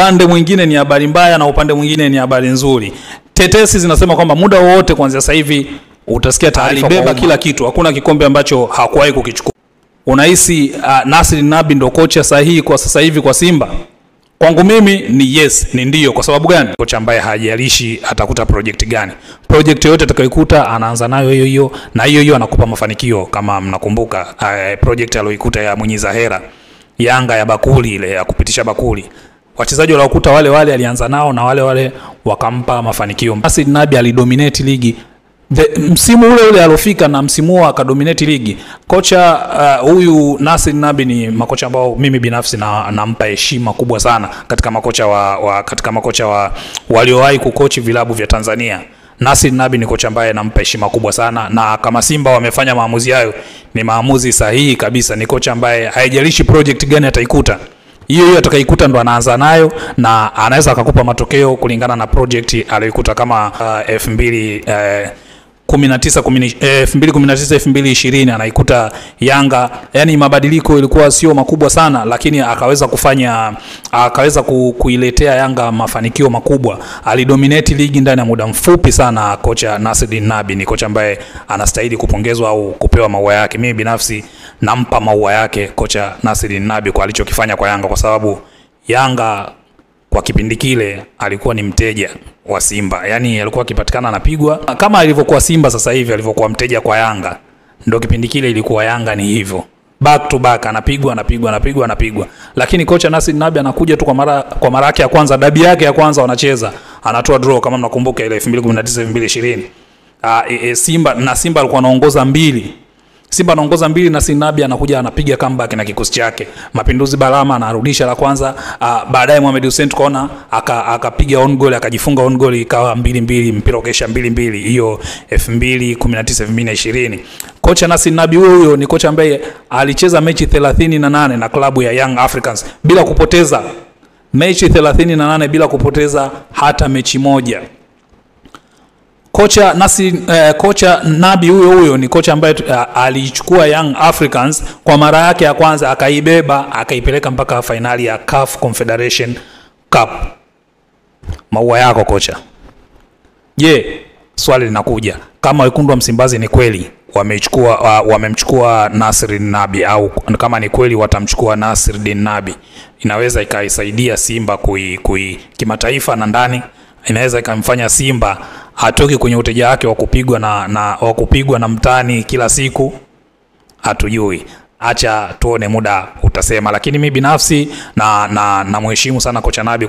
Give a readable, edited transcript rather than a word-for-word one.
Upande mwingine ni habari mbaya na upande mwingine ni habari nzuri. Tetesi zinasema kwamba muda wowote kuanzia sasa hivi utasikia taarifa. Alibeba kila kitu, hakuna kikombe ambacho hakuwahi kukichukua. Unahisi Nasri Nabi ndo kocha sahihi kwa sasa hivi kwa Simba? Kwangu mimi ni yes, ni ndio. Kwa sababu gani? Kocha ambaye hajalishi atakuta project gani. Project yote atakayoikuta anaanza nayo hiyo hiyo na hiyo hiyo anakupa mafanikio. Kama mnakumbuka project aliyoikuta ya Mwinyi Zahera, Yanga ya bakuli ile ya kupitisha bakuli. Wachezaji waliokuta wale wale alianza nao na wale wale wakampa mafanikio. Nasri Nabi alidominate ligi. Msimu ule ule alofika na msimu akadominate ligi. Kocha huyu Nasri Nabi ni makocha ambao mimi binafsi nampa heshima kubwa sana katika makocha katika makocha wa waliowahi kukochi vilabu vya Tanzania. Nasri Nabi ni kocha ambaye nampa heshima kubwa sana, na kama Simba wamefanya maamuzi hayo ni maamuzi sahihi kabisa. Ni kocha ambaye haijalishi project gani ataikuta, hiyo hiyo atakaikuta ndo anaanza nayo na anaweza akakupa matokeo kulingana na project aliyoikuta. Kama 2019 2020 anaikuta Yanga, yani mabadiliko ilikuwa sio makubwa sana, lakini akaweza kufanya, akaweza kuiletea Yanga mafanikio makubwa. Alidominate ligi ndani ya muda mfupi sana. Kocha Nasri Nabi ni kocha ambaye anastahili kupongezwa au kupewa maua yake. Mimi binafsi nampa maua yake kocha Nasri Nabi kwa alichokifanya kwa Yanga, kwa sababu Yanga kwa kipindi kile alikuwa ni mteja wa Simba. Yani alikuwa akipatikana anapigwa kama alivyokuwa Simba sasa hivi alivyokuwa mteja kwa Yanga. Ndio kipindi kile ilikuwa Yanga ni hivyo. Back to back anapigwa anapigwa anapigwa anapigwa. Lakini kocha Nasri Nabi anakuja tu kwa mara yake ya kwanza, dabi yake ya kwanza wanacheza, anatoa draw kama mnakumbuka ile 2019 2020. Simba na Simba alikuwa anaongoza 2. Simba anaongoza 2 na Nasri Nabi anakuja anapiga comeback na kikosi chake. Mapinduzi Balama anarudisha la kwanza, baadaye Mohamed Hussein tukaona akapiga on goal, akajifunga on goal ikawa 2-2, mpira ukaisha 2-2 hiyo 2019 2020. Kocha Nasri Nabi huyo ni kocha ambaye alicheza mechi 38 na klabu ya Young Africans bila kupoteza mechi 38, bila kupoteza hata mechi moja. Kocha Nasri kocha Nabi huyo huyo ni kocha ambaye alichukua Young Africans kwa mara yake ya kwanza, akaibeba akaipeleka mpaka finali ya CAF Confederation Cup. Maua yako kocha. Je, swali linakuja, kama wekundu wa Msimbazi ni kweli wamemchukua Nasri Nabi au kama ni kweli watamchukua Nasri Nabi, inaweza ikaisaidia Simba kui kimataifa na ndani, inaweza ikamfanya Simba atoke kwenye uteja wake wa kupigwa na wa kupigwa na mtani kila siku. Hatujui, acha tuone, muda utasema. Lakini mimi binafsi na mheshimu sana kocha Nabi.